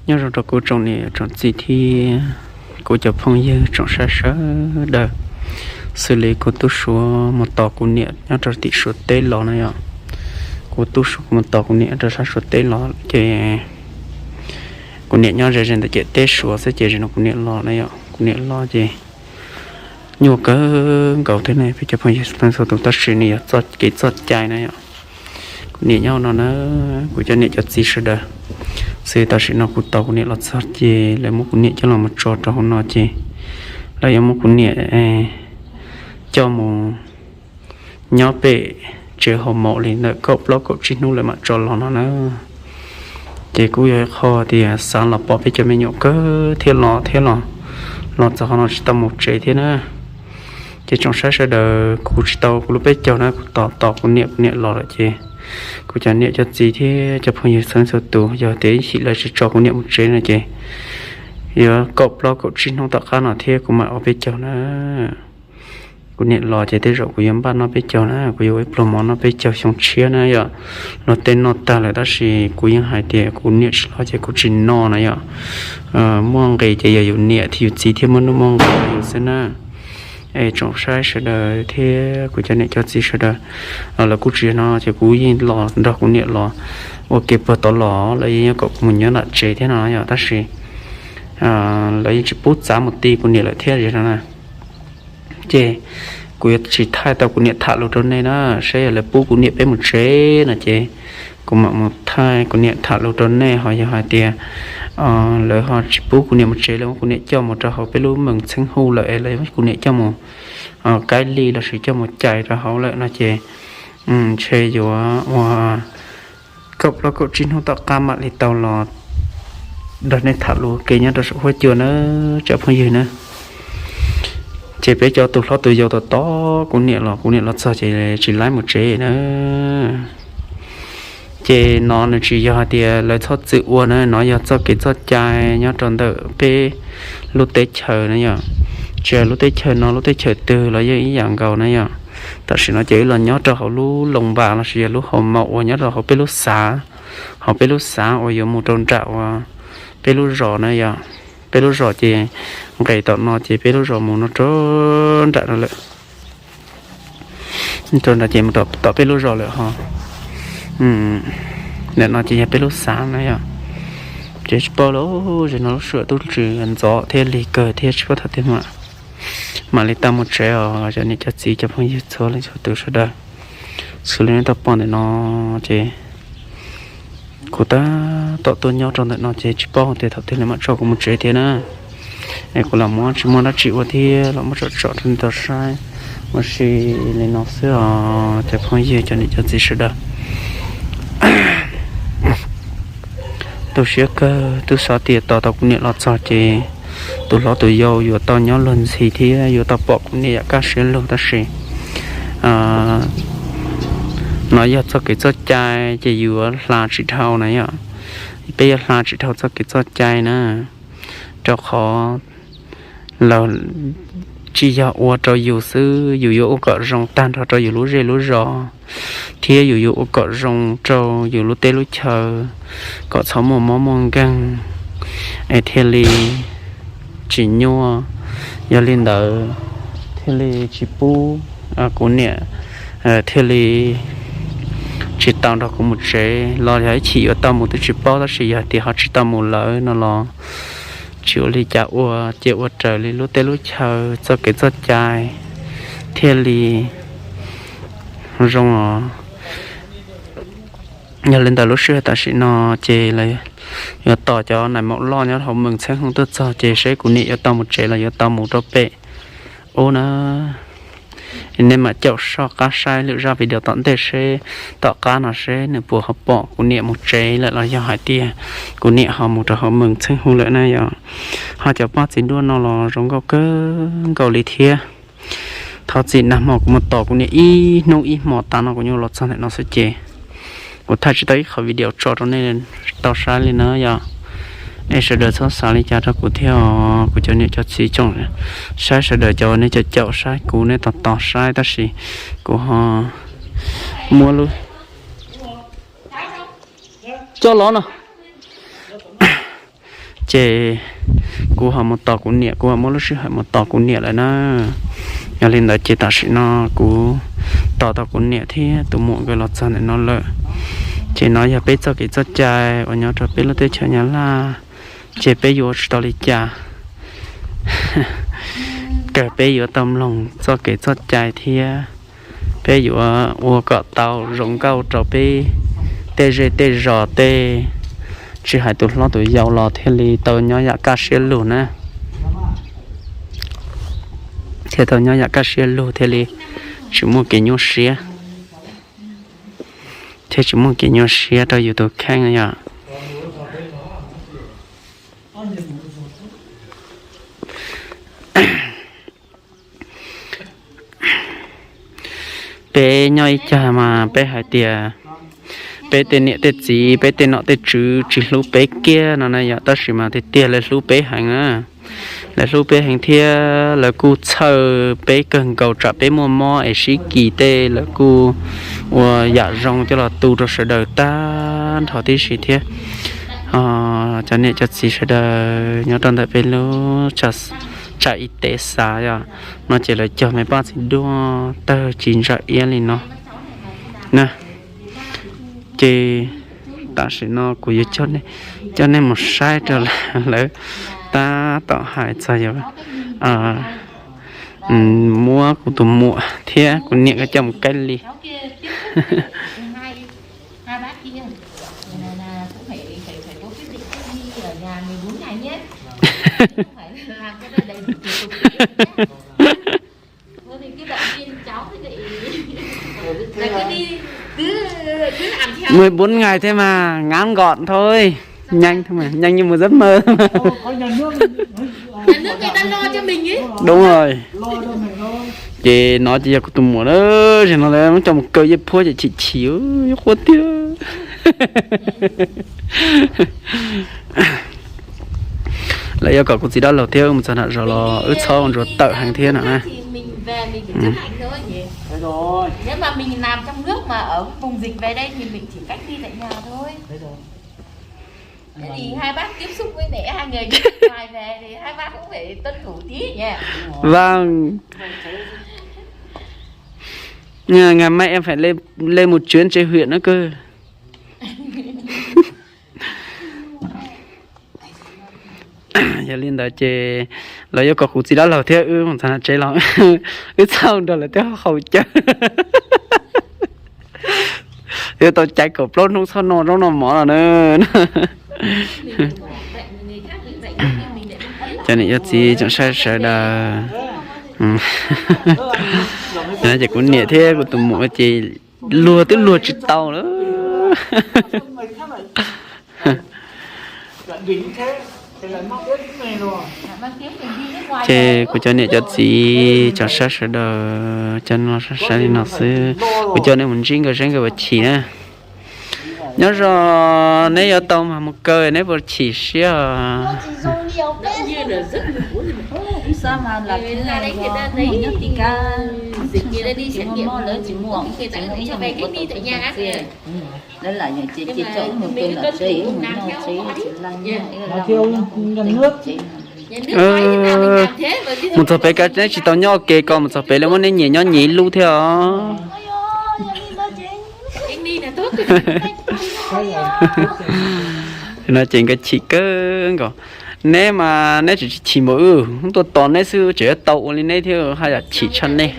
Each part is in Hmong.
Nyob zoo rau kuv tsoom niam tsoom txiv thiab kuv cov phooj ywg tsoom saib sawv daws. Xws li kuv tub Suav mus tos kuv niam nyob rau tim Suav teb los na yom. Kuv tub Suav mus tos kuv niam rau sab Suav teb los ces kuv niam nyob ze ze ntawm ciam teb Suav xwb ces zaum no kuv niam los na yom. Kuv niam los ces nyuaj kawg nkaus thiab ne peb cov phooj ywg txhua tus, tab sis nws yog txoj kev txoj cai na yom. Kuv niam nyob no na, kuv cov niam cov txiv sawv daws, xws tam sim no kuv tos kuv niam los txog ces lawv muab kuv niam coj los mus tso rau hauv no ces lawv yuav muab kuv niam coj mus nyob pem tsev haus maum li ntawm kaum plaub kaum tsib hnub lawv mam tso los no na. Ces kuj yog ib qho tias xav los pom peb cov me nyuam kawg thiaj los thiab los, los txog qhov no tsis tau mus tsev thiab na. Ces tsoom saib sawv daws, kuv tsis tau kuv lub peb caug na, kuv tos tos kuv niam, kuv niam los lawm ces kuv cov niam cov txiv thiab cov phooj ywg txhua txhua tus, yog tias ib chim lawv tsis tso kuv niam mus tsev no ces yuav kaum plaub kaum tsib hnub tom qab no thiab kuv mam ua peb caug na. Kuv niam los ces tej zaum kuv yuav npaj noj peb caug na, kuv yuav ua ib pluag mov noj peb caug xyoo tshiab na yom. Luag tej noj tag lawm tab sis kuv yeej hais tias kuv niam tsis los ces kuv tsis noj na yom. Muaj nqis ces yog yus niam thiab yus txiv thiaj muaj nuj muaj nqis rau yus xwb na. Es tsoom saib sawv daws thiab kuv cov niam cov txiv sawv daws, lawv kuj tsis no ces kuv yeej los nrog kuv niam los ua ke puag tod los, lawv yeej kom kuv mus nyob nram tsev thiab no yom, tab sis lawv yeej tsis pub txav mus ti kuv niam lawm thiab no na. Ces kuv yuav tsis thaij tau kuv niam tham lus rau nej na, saib yog lawv pub kuv niam peb mus tsev no ces kuv mam mus thaij kuv niam tham lus rau nej, ho yog hais tias lawv ho tsis pub kuv niam mus tsev, lawv muab kuv niam coj mus rau hauv peb lub mees txheeb hu lawm es lawv muab kuv niam coj mus kaib li lossis coj mus cais rau hauv lawm no ces ntshe yuav ua kaum plaub kaum tsib hnub tom qab mam li tau los nrog nej tham lus ua ke nyob rau saum huab cua na, cov phooj ywg na. Ces peb cov tus hlob tus yau tos tos kuv niam los, kuv niam los txog ces tsis laib mus tsev na. Ces no nws tsis yog hais tias lawv txhob txwm ua na, no yog txoj kev txoj cai nyob rau ntawm peb lub teb chaws na yom. Tsis hais lub teb chaws no lub teb chaws twg los yeej ib yam nkaus na yom. Tam sim no ces wb los nyob rau hauv lub loos npas lossis yog lub hau maum uas nyob rau hauv peb lub xav, hauv peb lub xav uas yuav mus rau nram uas peb lub zos na yom. Peb lub zos ces nqes tom no ces peb lub zos mus no rau nram no lawm. Rau nram ces mus tom peb lub zos lawm ho. Ntawm no ces yog peb lub xav na yom. Ces tsis paub lawm, zaum no lub sij hawm tub tswv ntxov thiab lig kawg thiab tsis paub thaum twg mam, mam li tau mus tsev os cov niam cov txiv cov phooj ywg txhua leej txhua tus sawv daws. Xws li nej tau pom ntawm no ces kuv tab tom tuaj nyob rau ntawm no ces tsis paub tias thaum twg lawv mam tso kuv mus tsev thiab na. Es kuv los muab tsis muaj dab tsi ua thiab los muab tsom tsom rau nej tau saib ua si li no xwb os cov phooj ywg cov niam cov txiv sawv daws. Tu siab kawg, twb xav tias tos tau kuv niam los txog ces tus hlob tus yau yuav tau nyob luag ntxhi thiab yuav tau pom kuv niam yam kaj siab lug tab sis no yog txoj kev txoj cai ces yuav hla tsis dhau na yom. Peb yuav hla tsis dhau txoj kev txoj cai na, rau qhov lawv tsis yog ua rau yus xwb, yus yuav ua kom zoo tag nrho rau yus lub zej lub zos, thiab yus yuav ua kom zoo rau yus lub teb lub chaw, kom txhob muaj mob muaj nkeeg es thiaj li tsis nyuaj. Yog li ntawd thiaj li tsis pub kuv niam thiaj li tsis tau nrog kuv mus tsev los yog ib chim yuav tau mus twb tsis paub, tab sis yog tias ho tsis tau mus lawm no los tsis ua li cas ua, cia ua raws li lub teb lub chaw txoj kev txoj cai thiaj li zoo os. Yog li ntawd lub sij hawm tam sim no ces lawv yuav tos cov nais maum loj nyob hauv mees txheeb hu tuaj txog ces seb kuv niam yuav tau mus tsev los yuav tau mus rau pem ub na. Nej mam caum soj qab saib lwm zaj video tom ntej seb tom qab no seb nws puas ho pom kuv niam mus tsev lawm los yog hais tias kuv niam ho mus rau hauv mees txheeb hu lawm na yom. Ho cov poj txiv nruab no los zoo nkauj kawg nkaus li thiab. Thov txim nag hmo kuv mus tos kuv niam ib hnub ib hmo tas no kuv nyuam los txog ntawm no xwb ces kuv thaij tsis tau ib qhov video tso rau nej tau saib li na yom. Nej sawv daws txhob xav li cas rau kuv thiab os, kuv cov niam cov txiv tsoom saib sawv daws, cov nej caum caum saib kuv nej tos tos saib tab sis kuv ho muab lub coj los no. Ces kuv ho mus tos kuv niam, kuv ho muab lub sij hawm mus tos kuv niam lawm na. Yog li ntawd ces tam sim no kuv tos tau kuv niam thiab tus muam nkawd los txog ntawm no lawm. Ces no yog peb txoj kev txoj cai uas nyob rau peb lub teb chaws Nyab Laj, ces peb yuav ua tsis tau li cas, kawg peb yuav tau mloog txoj kev txoj cai thiab peb yuav ua kom tau zoo nkauj rau peb tej zej tej zos tej, tsis hais tus hlob tus yau los thiaj li tau nyob yam kaj siab lug na. Thiaj tau nyob yam kaj siab lug thiaj li tsis muaj kev nyuaj siab, thiaj tsis muaj kev nyuaj siab rau yus tus kheej yom. Peb nyob ib cag mas peb hais tias peb tej niam tej txiv, peb tej nom tej tswv tsis hlub peb kiag no na yom, tab sis mas tiag tiag lawv hlub peb heev na. Lawv hlub peb heev thiab lawv kuj txhawj peb kawg nkaus, tsam peb muaj mob es sib kis tej lawv kuj ua yam zoo coj los tu rau sawv daws tag nrho tib si thiab. Cov niam cov txiv sawv daws nyob rau ntawm peb lub tsa ib teg xav yom, no ces lawv cog me paj txiv duaj tawg ci ntsa iab li no na. Ces tam sim no kuv yuav coj nej mus saib rau lawv tab tom hais txog yog muab kuv tus muam thiab kuv niam nkawd coj mus kaij li. Mười bốn ngày thế mà, ngắn gọn thôi. Nhanh thôi mà, nhanh như một giấc mơ thôi mà. Đúng rồi. Ces no ces yog kuv tus muam na, ces no lawv muab coj mus kaw yeej phuab ces chim chim, quaj tiag. Lawv yuav kom kuv txiv dab laug thiab wb mus txog nram zos los wb txhob ua ntsuag tawm heev thiab no na. Vâng. Ngày mai em phải lên, lên một chuyến trên huyện nữa cơ. Yog li ntawd ces lawv yuav kom kuv txiv dab laug thiab wb mus txog nram tsev los wb txhob nrog lawv thiab haus cawv. Yuav tau caiv kaum plaub hnub txhob noj zaub noj mov los na. Cov niam cov txiv tsoom saib sawv daws, ces kuv niam thiab kuv tus muam ces luag twb luag tsis tau lawm. Ces kuv cov niam cov txiv tsoom saib sawv daws, cov no saib saib li no xwb, kuv coj nej mus ntsib nkawd seb nkawd puas chim na. Nyob zoo, neb yuav tau mas mus kaw neb puas chim siab? Mus txog pem kav neb tsis tau nyob ke ko, mus txog pem lawv muab neb nyias nyob nyias ib lub thiab os. No ces nkawd chim kawg nkaus. Neb mas neb tseem tsis chim npaum wb, tuaj tos neb xwb tseem yuav tau ua li neb thiab, haj yam chim tshaj nej.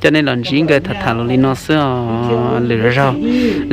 Coj nej los ntsib nkawd tham tham los li no xwb os. Lwm zaug,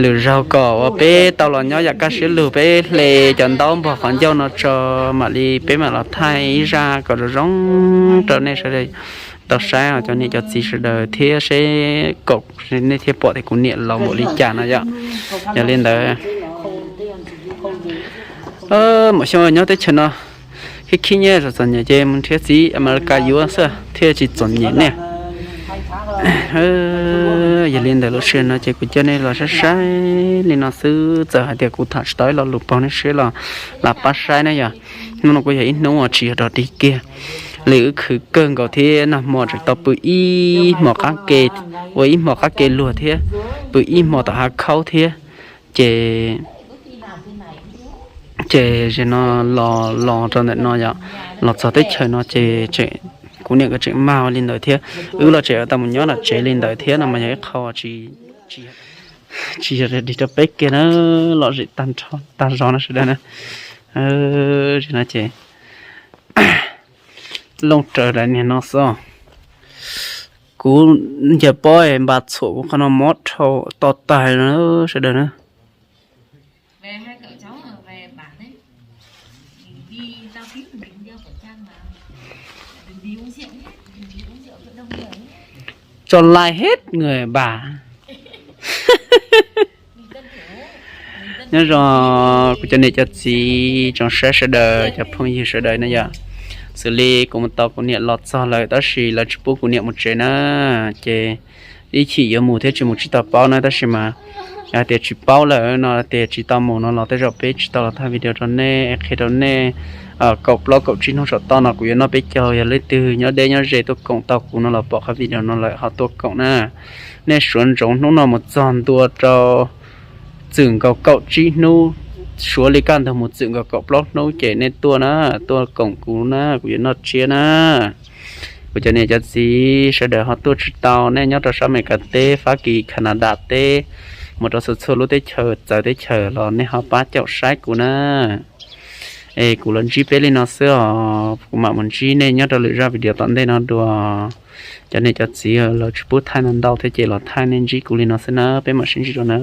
lwm zaug kom uas peb tau los nyob yam kaj siab lug, peb hle cov ntaub npog qhov ncauj no tso, mam li peb mam los thaij ib zaj kom zoo zoo rau nej sawv daws tau saib os cov niam cov txiv sawv daws thiab, seb kom nej thiaj pom tias kuv niam laus npaum li cas no yom. Yog li ntawd, maum xyoo nyob teb chaws no khib khib nyiab, txom txom nyem ces mus nrhiav txiv Amelikas yuav xwb thiaj tsis txom nyem nej. Yog li ntawd lub sij hawm no ces kuv coj nej los saib saib li no xwb, txawm hais tias kuv tham tsis tau ib lo lus paug nej siab los lam pab saib na yom. Hnub no kuj yog ib hnub uas tsis yog dog dig kiag, Li wb khwv kawg nkaus thiab, nag hmo tseem tau pw ib hmo qab ke, ua ib hmo qab ke luag thiab, pw ib hmo tom hav khaub thiab. Ces, ces zaum no los, los rau ntawm no yom, los txog teb chaws no ces tseem, kuv niam nkawd tseem mag ua li ntawd thiab. Wb los tseem tau mus nyob tom tsev li ntawd thiab no mas yog ib qho tsis, tsis yog dig rau peb kiag na, lom zem tag zog no sawv daws na. Zaum no ces looj raws daim niag no xwb. Kuv ncaws pob es npas txhuam kuv qhov no mob dhau to tag no sawv daws na. Tso lai hib nws npas. Nyob zoo kuv cov niam cov txiv tsoom saib sawv daws, cov phooj ywg sawv daws na yom. Xws li kuv mus tos kuv niam los txog lawm tab sis lawv tsis pub kuv niam mus tsev na, ces ib chim yuav mus thiab tsis mus tsis tau paub na, tab sis mas yog hais tias tsis paub lawm no tias tsis tau mus no los tej zaum peb tsis tau los thaij video rau nej, qhia rau nej. Kaum plaub kaum tsib hnub saum toj no kuv yuav noj peb caug, yog leej twg nyob deb nyob ze tuaj koom tau kuv no los pom qhov video no lawm ho tuaj koom na. Nej suav ntsoov hnub no mus txog ntua rau txwm nkaus kaum tsib hnub, suav li kaj ntug mus txwm nkaus kaum plaub hnub ces nej tuaj na, tuaj koom kuv na, kuv yuav noj tsiab na. Kuv cov niam cov txiv sawv daws ho tuaj tsis tau, nej nyob rau sab Amelikas teb, Fab Kis, Canada teb, mus rau txhua txhua lub teb chaws txawv teb chaws los nej ho pab caum saib kuv na. Es kuv los ntsib peb li no xwb os, kuv mam mus ntsib nej nyob rau lwm zaj video tom ntej no dua. Cov niam cov txiv lawv tsis pub thaij ntau ntau thiab ces los thaij nej ntsib kuv li no xwb na, peb mam sib ntsib dua na.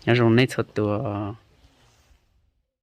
Nyob zoo nej txhua tus.